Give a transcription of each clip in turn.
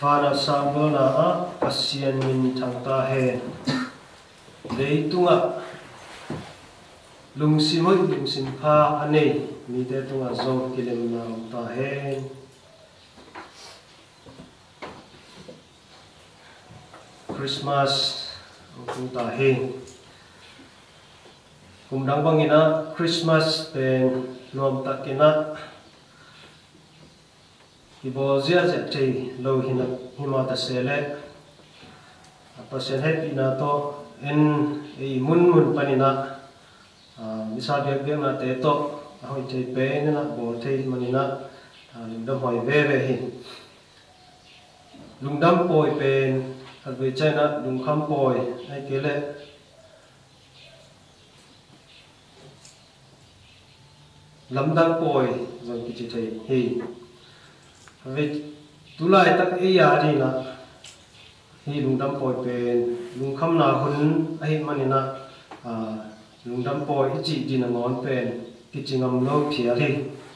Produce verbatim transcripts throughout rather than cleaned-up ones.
Vanah sanggalna ah Pasian min thang ta hen. Leitungah lungsim hoih, lungsim pha a nei mite tungah zong kilemna om ta hen. Christmas hong tung ta hi. Kum dang bangin ah Christmas pen nuamtakin ah kibawl ziahziah thei lo hi na, hi mah ta se leh, a, Pasian hehpihna tawh en ei munmun panin ah, a, misa biakbiaknate tawh a hoih thei pen in ah bawl thei manin ah, a, lungdam huai veve hi. Lungdam pawi pen khatvei ciangin ah lungkham pawi, ahih kei leh lamdang pawi zong kici thei hi. Khatvei tulaitak ei a dingin ah hih lungdam pawi pen lungkhamna hun ahih manin ah, a, lungdam pawi i cih ding nangawn pen kici ngam lo phial hi.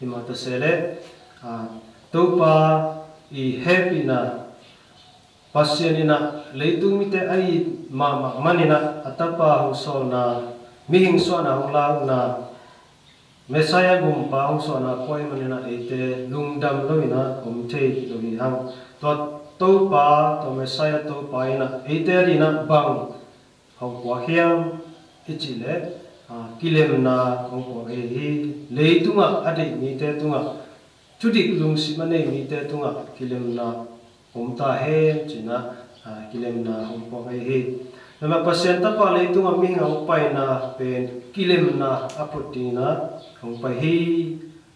Hi mah ta se leh, a, Topa i hehpihna, Pasian in ah leitung mite a it mahmah manin ah a Tapa hong sawlna, mihing suahna hong lakna, Messiah gumpa hong suahna kua ahih manin ah eite lungdam lo in ah om thei lo hi hang. Tua Topa, tua Messiah Topa in ah eite a dingin ah bang hong puak hiam i cih leh, a, kilemna hong puak ahi hi. Leitungah a deih mite tungah, thudik lungsim a nei mite tungah kilemna om ta hen ci-in ah, a, kilemna hong puak ahi hi. Tua manin Pasian Tapa leitungah mihing a hong paina pen kilemna a phut dingin ah hong pai hi.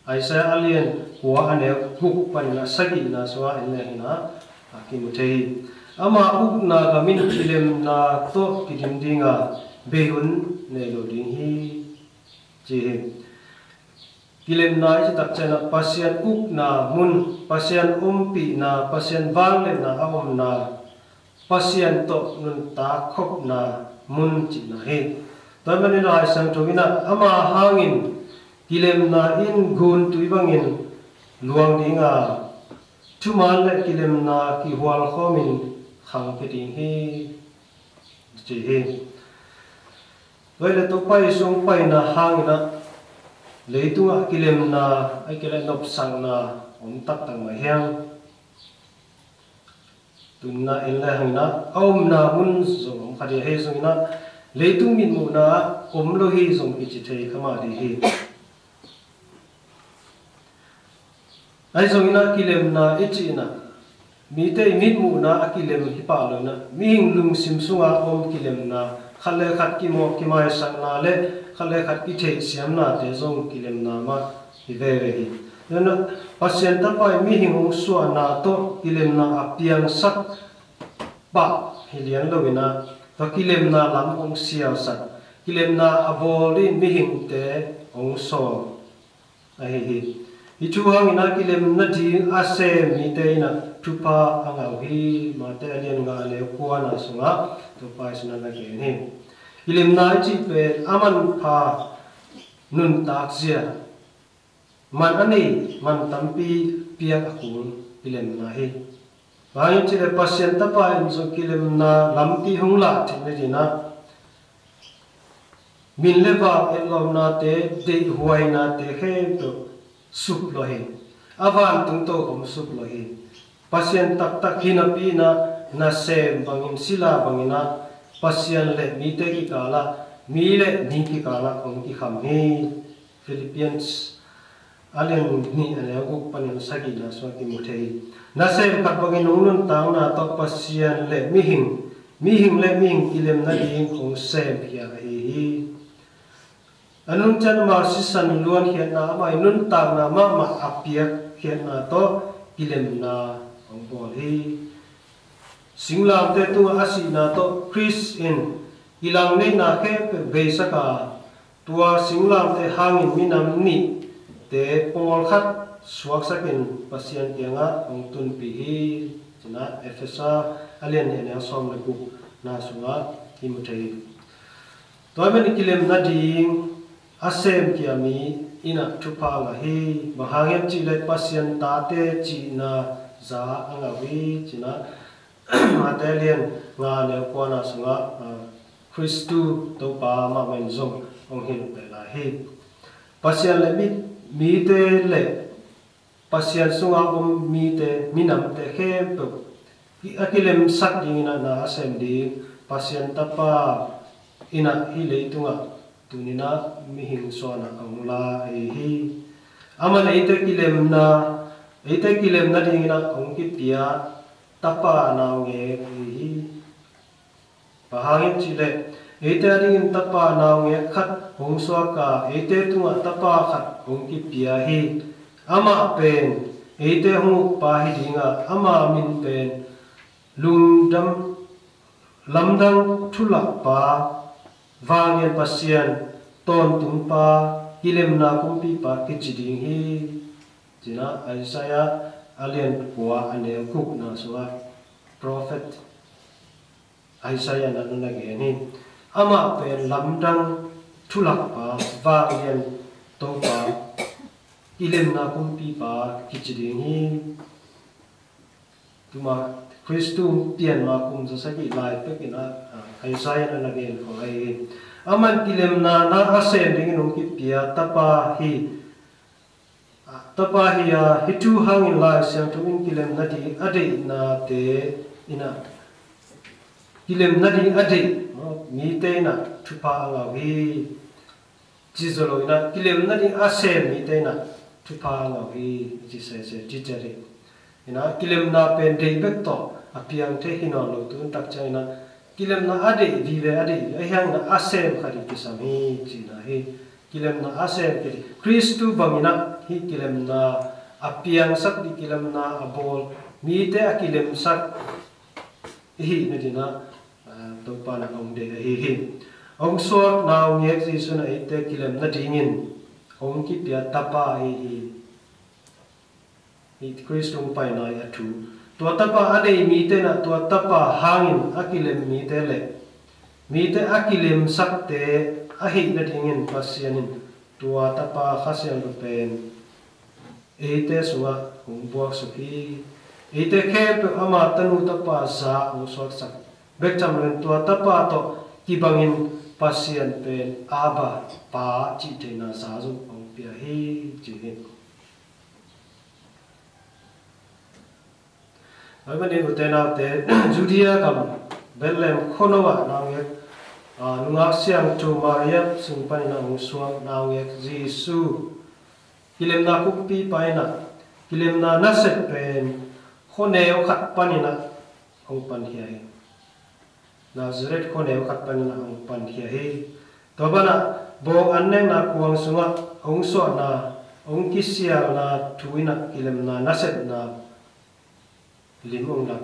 Isaiah a lian kua, a neu guk panin ah sagihna sungah en leng in ah, a, kimu thei hi. Ama ukna gam in kilemna tawh kidim ding a, bei hun nei lo ding hi, ci hi. Kilemna i cih tak ciangin ah Pasian ukna mun, Pasian ompihna, Pasian vangliatna a omna, Pasian tawh nuntak khopna mun cihna hi. Tua ahih manin Lai Siangtho in ah ama hangin kilemna in guntui bangin luang ding a, thuman le kilemna kihual khawmin khangkhia ding hi, ci hi. Tua ahih leh Topa Jesu hong paina hangin ah leitungah kilemna, ahih kei leh nopsakna om taktak mah hiam? Tuni-in ah en le hang in ah a omna mun zong om kha ding ahi zongin ah leitung mitmuhna ah om lo hi zong kici thei kha mah ding hi. Ahi zongin ah kilemna i cih in ah mite i mitmuhna a kilem hi pah lo in ah mihing lungsim sunga om kilemna, khat le khat kimawh kimaisakna le khat le khat kitheihsiamnate zong kilemna mah hi veve hi. Tua in ah Pasian Tapa in mihing hong suahna tawh kilemna a piangsak pah hi lian lo in ah tua kilemna lam hong sialsak, kilemna a bawl ding mihingte hong sawl ahi hi. Hih thu hangin ah kilem nading a sem mite in ah thupha a ngah uh hi. Mate a lian nga, a neu kuana sungah Topa Jesu in ah na gen hi. Kilemna i cih pen a manpha nuntakzia, man a nei, man tampi piak a kul kilemna hi. Bang hang hiam cih leh Pasian Tapa in zong kilemna lampi hong lah theih nading in ah min le vang etlawmnate, deihhuainate khempeuh suplawh hi. A vantung tokhom suplawh hi. Pasian taktak hi napi in ah nasem bangin, sila bangin ah Pasian le mite kikalah, mi le mi kikalah hong kikham hi. Philippians a lian nih, a neu guk panin sagihna sungah kimu thei hi. Nasem khat bangin hong nuntakna tawh Pasian le mihing, mihing le mihing kilem nading hong semkhia ahi hi. A nung ciang ama sisan luankhiatna, ama i nuntakna mahmah a piakkhiatna tawh kilemna hong bawl hi. Singlamteh tungah a sihna tawh Khrist in i langneihna khempeuh beisak a, tua singlamteh hangin minam nihte pawlkhat suaksakin Pasian kiangah hong tunpih hi, ci-in ah Efesa a lian nih, a neu sawm le gukna sungah kimu thei hi. Tua ahih manin kilem nading a semkhia mi, in ah thupha a ngah hi. Bang hang hiam cih leh Pasian tate cihna za a ngah uh hi, ci-in ah Mate lian nga neu kuana sungah, ah, Khristu Topa mahmah in zong hong hilh pen lai hi. Pasian le mi, mite le Pasian sunga om mite, minamte khempeuh a kilemsak dingin ah na a sem ding Pasian Tapa in ah hih leitungah tuni-in ah mihing suahna a hong la ahi hi. Aman eite kilemna, eite kilemna dingin ah hong kipia Tapa naungek ahi hi. Bang hang hiam cih leh eite adingin Tapa naungek khat hong suak a, eite tungah Tapa khat hong kipia hi. Amah pen eite hong ukpa hi ding a, ama min pen Lungdam, Lamdang Thulakpa, Vanglian Pasian, Tawntungpa, Kilemna Kumpipa kici ding hi, ci-in ah Isaiah a lian kua a neu gukna sungah prophet Isaiah in ah na gen hi. Amah pen Lamdang Thulakpa, Vanglian Topa, Kilemna Kumpipa kici ding hi. Tuma Khristu pian ma kum za sagih lai pek in ah, ah, Isaiah in ah na gen khol ahi hi. Aman kilemna na a sem dingin hong kipia Tapa hi. Tapa hi a, hih thu hangin Lai Siangtho in kilemna ding a deihnate in ah, kilemna ding a deih mite in ah thupha a ngah uh hi. Ci zaw lo in ah, kilemna ding a sem mite in ah thupha a ngah uh hi, ci sese, ci ciat hi. In ah kilemna pen deih bek tawh a piang thei hi nawn lo, tu-in tak ciangin ah kilemna a deih vive, a deih vive, ahi hangin ah a sem kha ding kisam hi, cihna hi. Kilemna a sem kha ding, Khristu bangin ah hih kilemna a piangsak ding, kilemna a bawl, mite a kilemsak i hih nadingin ah, ah, Topa in ah hong deih ahi hi. Hong suak naungek Jesuh in ah eite kilemna dingin hong kipia Tapa ahi hi. Hih Khristu hong paina i a thu. Tua Tapa a nei mite in ah tua Tapa hangin a kilem mite le mite a kilemsakte ahih nadingin Pasian in tua Tapa Kha Siangtho pen eite sungah hong buaksuk hi. Eite khempeuh ama tanu tapa za hong suaksak bek tham loin tua Tapa tawh kibangin Pasian pen Abba, Pa cih theihna za zong hong pia hi, ci hi. Tua ahih manin ute naute, Judea gam Bethlehem khuano ah naungek, ah, nungak siangtho Maria sung panin ah hong suak naungek Jesuh, kilemna kumpipa in ah, kilemna nasep pen khuaneu khat panin ah hong pankhia hi. Nazareth khuaneu khat panin ah hong pankhia hi. Tua banah bawng annekna kuang sungah hong suahna, hong kisialna thu in ah kilemna nasepna lim hong lak.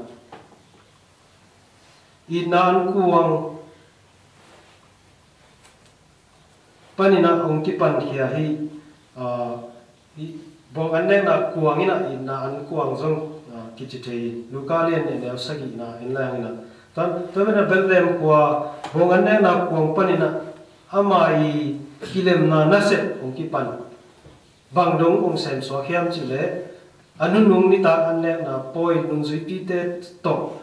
Itna an kuang panin ah hong kipankhia hi. Ah, i, bawng annekna kuang in ah itna an kuang zong, ah, kici thei hi. Luka lian nih neu sagihna en lai hangin ah. Tua, tua banah Bethlehem khua bawng annekna kuang panin ah ama i kilemna nasep hong kipan. Bang dong hong semsuak hiam cih leh, a nunung nitak annekna pawi nungzuipite tawh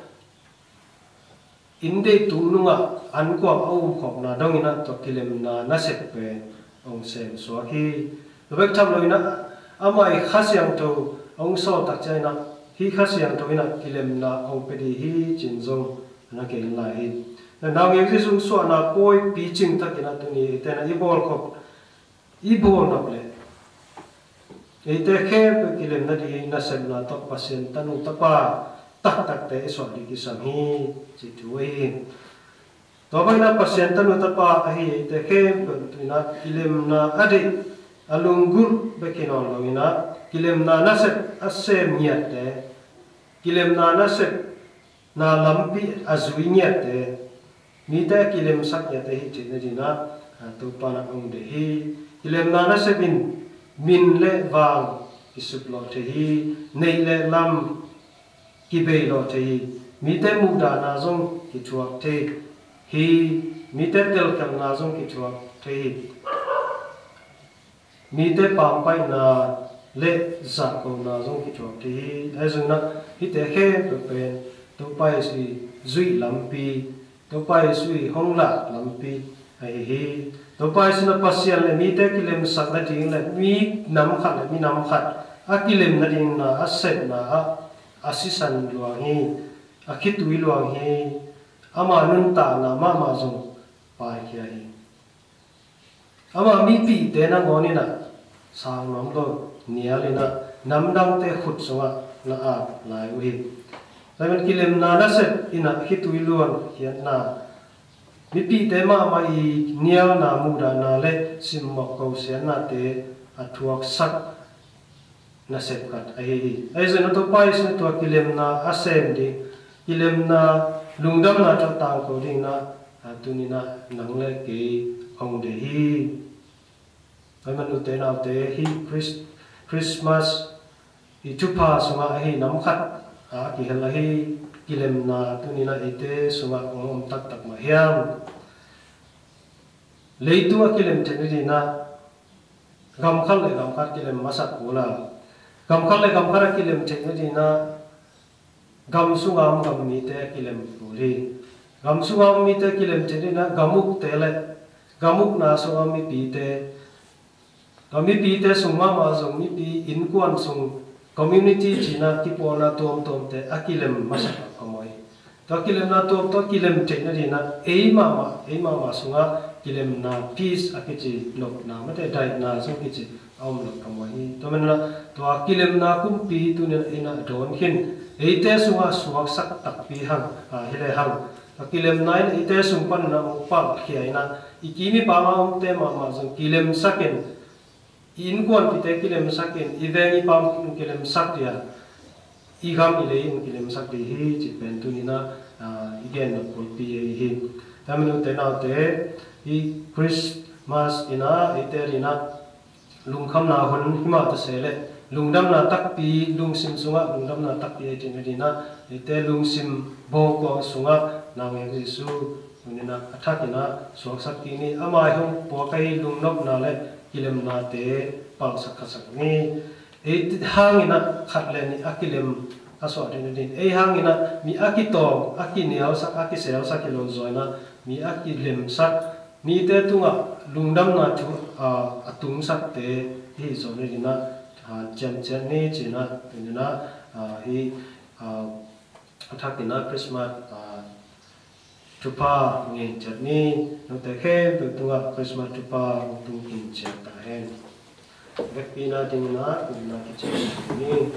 inn deih tung nungah an kuang a umkhawkna dongin ah tua kilemna nasep pen hong semsuak hi. Tua bek tham loin ah ama i Kha Siangtho hong sawl tak ciangin ah hih Kha Siangtho in ah kilemna hong pia ding hi, ci-in zong na gen lai hi. Naungek Jesuh suahna pawi picing takin ah tuni eite in ah i bawlkhop, i bawl nop leh eite khempeuh kilemna ding nasepna tawh Pasian tanu tapa taktakte i suah ding kisam hi, ci thu ahi hi. Tua bangin ah Pasian tanu tapa ahi eite khempeuh tuni-in ah kilemna a deih, a lunggulh bek hi nawn loin ah kilemna nasep a sem ngiatte, kilemna nasep na lampi a zui ngiatte, mite a kilemsak ngiatte hih theihna dingin ah, a, Topa in ah hong deih hi. Kilemna nasep in min le vang kisuplawh thei hi. Neih le lam kibeilawh thei hi. Mite muhdahna zong kithuak thei hi. Mite telkhialhna zong kithuak thei hi. mite pampaihna le zahkona zong kithuak ding hi. Ahi zongin ah hihte khempeuh pen Topa Jesu i zuih lampi, Topa Jesu i hong lak lampi ahi hi. Topa Jesu in ah Pasian le mite kilemsak nading le mi nam khat le mi nam khat a kilem nading in ah a sepna ah a sisan luang hi, a khitui luang hi, ama nuntakna mahmah zong paikhia hi. Ama mipihte nangawn in ah sang nuam lo nial in ah namdangte khut sungah na ap lai uh hi. Tua ahih manin kilemna nasep in ah khitui luang khiatna, mipihte mahmah i nialna, muhdahna le simmawh kosiatnate a thuaksak nasep khat ahi hi. Ahi zongin ah Topa Jesu in ah tua kilemna a sem ding, kilemna lungdamna tawh tangko dingin ah, a, tuni-in ah nang le kei hong deih hi. Tua ahih manin ute naute, hih Chris-, Christmas i thupha sungah ahi nam khat a kihel ahi kilemna tuni-in ah eite sungah hong om taktak mah hiam? Leitung a kilem theih nadingin ah gam khat le gam khat kilem masak kul a, gam khat le gam khat a kilem theih nadingin ah gam sunga om gam mite a kilem kul hi. Gam sunga om mite a kilem theih nadingin ah gam ukte le gam ukna sunga om mipite, tua mipite sung mahmah zong mipi innkuan sung, community ci-in ah kipawlna tuamtuamte a kilem masak a phamawh hi. Tua kilemna tuamtuam kilem theih nadingin ah ei mahmah, ei mahmah sungah kilemna, peace a kici, nopna, mate daihna zong kici a om lo phamawh hi. Tua manin ah tua kilemna kumpi tuni-in ah ei in ah dawn khin, eite sungah suaksak takpi hang, a, hi le hang, tua kilemna in eite sung panin ah hong palkhia in ah i kim i pam a omte mahmah zong kilemsak in, i innkuanpihte kilemsak in, i veng i pam kilemsak ding a, i gam i lei in kilemsak ding hi cih pen tuni-in ah, a, i gen nop kulpi ahi hi. Tua ahih manin ute naute, hih Christmas in ah eite adingin ah lungkhamna hun hi mah ta se leh lungdamna takpi, lungsim sungah lungdamna takpi ei theih nadingin ah eite lungsim bawngkuang sungah Nau Hong Jesu tuni-in ah a thakin ah suaksak kik ni. Ama i hong puak ahi lungnopna le kilemnate palsak khasak ni. Ei hangin ah khat le nih a kilem a suah theih nadingin, ei hangin ah mi a kitawng, a kinialsak, a kiselsak hi lo zaw in ah mi a kilemsak, mite tungah lungdamna thu, a, a tungsakte hi zaw nadingin ah, a, hanciam ciat ni ci-in ah, tuni-in ah, a, hih, a, a thakin ah Christmas, a, thupha ngen ciat ni. Note khempeuh tungah Christmas thupha hong tung khin ciat ta hen. Vekpi-in ah dingin ah, tuni-in ah kiciam ni.